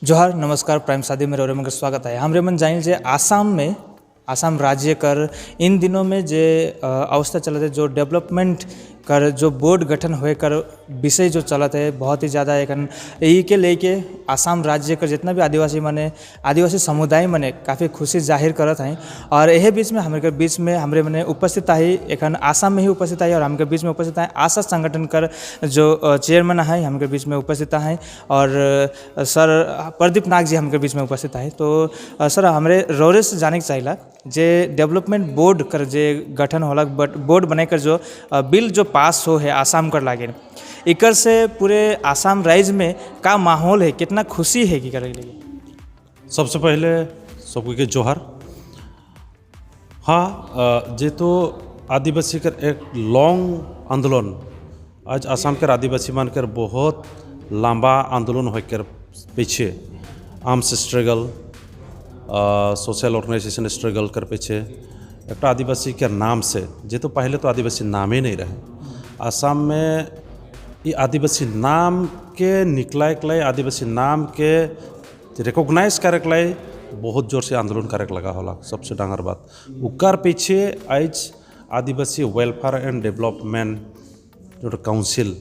जोहार, नमस्कार। प्राइम शादी में रौरे मन के स्वागत है। हमरे मन जानिल जे आसाम में, आसाम राज्य कर इन दिनों में जे अवस्था चलत है, जो डेवलपमेंट कर जो बोर्ड गठन होए कर विषय जो चलत है, बहुत ही ज़्यादा एखन यही के लेके आसाम राज्य कर जितना भी आदिवासी मने, आदिवासी समुदाय मने काफ़ी खुशी जाहिर करत हैं। और यही बीच में हमरे के बीच में हमरे मने उपस्थित है, एखन आसाम में ही उपस्थित है और हमके बीच में उपस्थित है आशा संगठन कर जो चेयरमैन है, हमके बीच में उपस्थित हैं और सर प्रदीप नाग जी हमके बीच में उपस्थित है। तो सर, हमरे रौरे से जाने के चाहिला जे डेवलपमेंट बोर्ड कर जे गठन होला, बट बोर्ड बने कर जो बिल जो पास हो है आसाम कर लागे, एकर से पूरे आसाम राज्य में का माहौल है, कितना खुशी है की करे लगे? सबसे पहले सबके जोहार। हाँ, जेहेतु आदिवासी कर एक लॉन्ग आंदोलन, आज आसाम के आदिवासी मान कर बहुत लंबा आंदोलन हो कर पीछे, arms struggle, social organisation struggle कर पीछे एक आदिवासी के नाम से, जेहेतु पहले तो आदिवासी नाम ही नहीं रहे आसाम में, ये आदिवासी नाम के निकलाए के लिए, आदिवासी नाम के रिकॉग्नाइज करे के लिए बहुत जोर से आंदोलन करे के लगा होला। सबसे डांगर बात, उकर पीछे आज आदिवासी वेलफेयर एंड डेवलपमेंट जो काउंसिल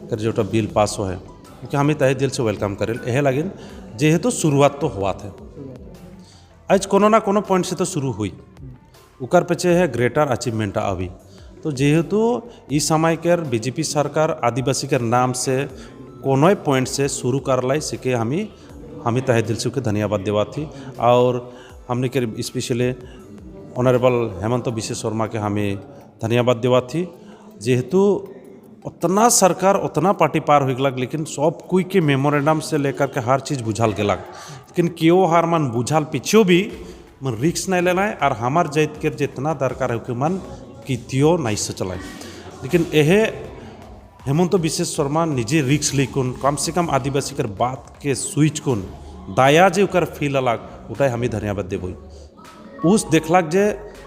कर जो बिल पास हो है, क्योंकि हमें तहे दिल से welcome करेल। यह लागिन जेहेतु शुरुआत तो हुआ थे, आज कोनो ना कोनो पॉइंट से तो शुरू हुई, उकर पीछे है ग्रेटर अचीवमेंट अभी। तो जेहेतु इस समय के बीजेपी सरकार आदिवासी के नाम से कोनो पॉइंट से शुरू कर लाई, से हमें हमें तहे दिल से धन्यवाद देवा थी और हमने के स्पेशली ऑनरेबल हेमंत बिश्व शर्मा के हमें धन्यवाद देवा थी। जेहेतु उतना सरकार, उतना पार्टी पार हो गलक, लेकिन सब कोई के मेमोरेंडम से लेकर के हर चीज़ बुझाल गेलक, लेकिन केओ हार मन बुझाल पीछे भी मन रिक्स नहीं लेना है और हमार जात के जितना दरकार है कि मन कितियो नहीं से चलाए। लेकिन यह हेमंत बिश्व शर्मा निजे रिक्स लिकुन, कम से कम आदिवासी कर बात के स्विच कुन दाया जे ओकर फील अलग उठाए, हमें धन्यवाद देबो। उस देखलक जे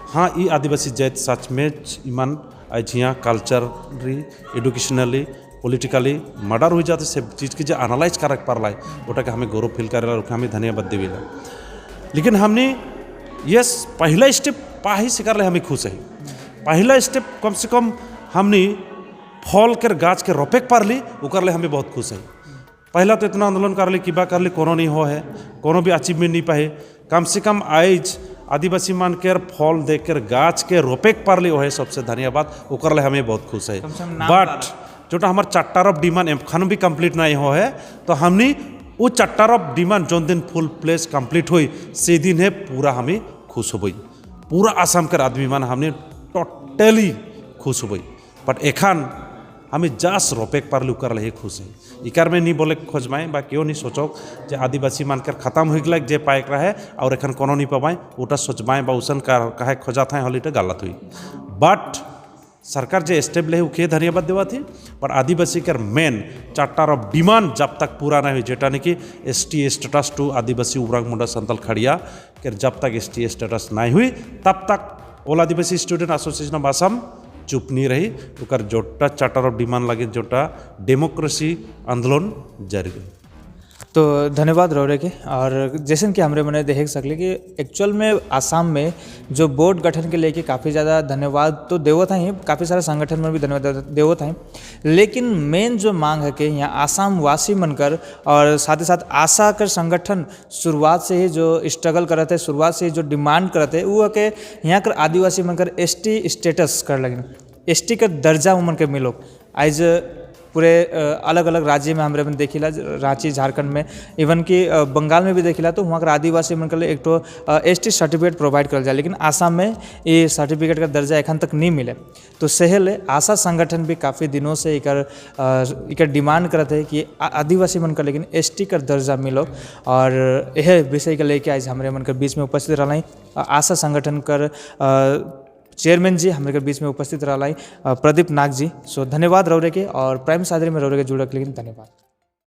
हाँ, ई आदिवासी जात सच में इमान आज यहाँ कल्चरली, एजुकेशनली, पॉलिटिकली मर्डर हो जाते, सब चीज़ के जो एनालाइज करक पारला, ओटा के हमें गौरव फील करेला, ओके हमें धन्यवाद देवेला। लेकिन हमने यस पहला स्टेप पा ही से कर हमें खुश है। पहला स्टेप कम से कम हमने फल के गाछ के रोपेक पारली, ओकर ले हमें बहुत खुश है। पहला तो इतना आंदोलन कर ली, किबा कर ली, कोनो नहीं हो है, कोनो भी अचीवमेंट नहीं पाए। कम से कम आइज आदिवासी मान के फल देख कर गाछ के रोपेक पारली, वो है सबसे धन्यवाद, ओकर ले हमें बहुत खुश है। कम से कम नाम। बट जोटा हमार चार्टर ऑफ डिमांड एखानो भी कंप्लीट नहीं हो है, तो हमने वो चार्टर ऑफ डिमांड जोन दिन फुल प्लेस कंप्लीट हुई, से दिन है पूरा हमें खुश हो गई। पूरा आसाम के आदमी मान हमने टोटली खुश हो गई। बट एखान हमें जास रोपेक पारली, ओकर लगे खुश है। इकार में नहीं बोले खोजमाए बा केओ नहीं सोचो जे आदिवासी मानकर खत्म हो गया, जे पाइक रहे और एखन कोनो नहीं पवाए, ओटा सोचबाए बा उसन काहे खोजात है हल, गलत हुई। बट सरकार जे स्टेप ले, उके धन्यवाद देवा थी। पर आदिवासी कर मेन चार्टर ऑफ डिमांड जब तक पूरा नहीं हुई, जेटा नहीं कि एसटी स्टेटस टू आदिवासी उरांव मुंडा संताल खड़िया कर जब तक एसटी स्टेटस नहीं हुई, तब तक all Adivasi student association of Assam चुप नहीं रही। ओकर जोटा चार्टर ऑफ डिमांड लगे जोटा डेमोक्रेसी आंदोलन जारी रही। तो धन्यवाद रौरे के। और जैसे कि हमरे मने देख सकले कि एक्चुअल में आसाम में जो बोर्ड गठन के लेके काफ़ी ज़्यादा धन्यवाद तो देवत हैं, काफ़ी सारा संगठन में भी धन्यवाद देवत हैं, लेकिन मेन जो मांग है कि यहाँ आसाम वासी बनकर और साथ ही साथ आशा कर संगठन शुरुआत से ही जो स्ट्रगल करते है, शुरुआत से ही जो डिमांड करते है, वो है कि यहाँ कर आदिवासी बनकर एसटी स्टेटस कर लगे, एसटी का दर्जा उमन के मिलो। आज पूरे अलग अलग राज्य में हमरे देखिला, रांची, झारखंड में, इवन कि बंगाल में भी देखिला, तो वहाँ के आदिवासी मन के एक तो एसटी सर्टिफिकेट प्रोवाइड करल जाए, लेकिन आसाम में ये सर्टिफिकेट का दर्जा एखन तक नहीं मिले। तो सहेल आशा संगठन भी काफ़ी दिनों से एकर एकर डिमांड करत है कि आदिवासी मन का लेकिन एसटी का दर्जा मिलो। और यह विषय के लेके आज हमरे मन के बीच में उपस्थित रहा आशा संगठन कर चेयरमैन जी, हमरे के बीच में उपस्थित रहा प्रदीप नाग जी। सो धन्यवाद रौरे के और प्राइम सादरी में रौरे के जुड़े के लिए धन्यवाद।